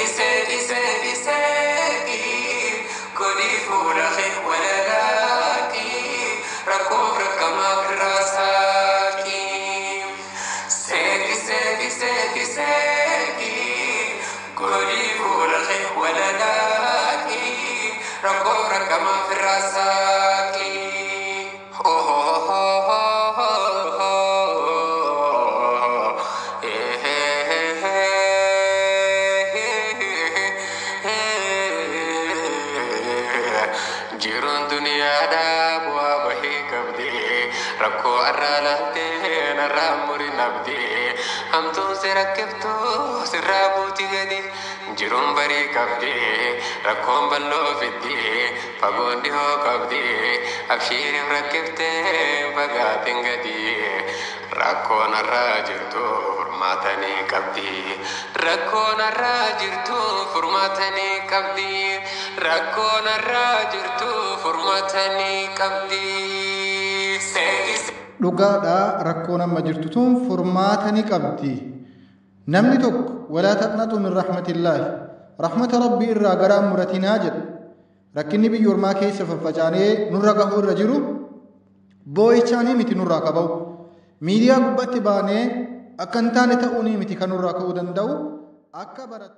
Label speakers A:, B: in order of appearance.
A: Seeki seeki seeki seeki godhi fuula kee walalaaki rakkoof rakkamaaf irraa saaki. Seeki seeki seeki seeki godhi fuula kee walalaaki rakkoof rakkamaaf irraa saaki. Jiruun duniyaadhaa bu'aa bahii qabdi. Rakkoo arraa laaltee narraa murin abdi. Hamtuun si rakkiftu sirraa buuti gadi. Jiruun barii qabdi. Rakkoon bal'oo fiddi. Fagoon dhihoo qabdi. Abshiiriif rakkiftee fagaatiin gadi. Rakkoon arraa jirtu furmaatanii qabdi. Rakkoon arraa jirtu furmaatanii qabdi. Rakkoon arraa jirtu furmaatanii qabdi. Seeki
B: Dhugaadha, rakkoon amma jirtu tun furmaata ni qabdi. Namni tokko walaa taqnatu min rahmatillaahi, rahmata rabbii irraa garaa muratinaa jedha. Rakkinni biyya ormaa keessa faffacaanee nurra gahuu irra jiru boo'ichaanii miti nurraa kaba'u. Miidiyaa gubbatti baanee akka hin taane ta'uunii miti kan nurraa ka'uu danda'u akka barattu.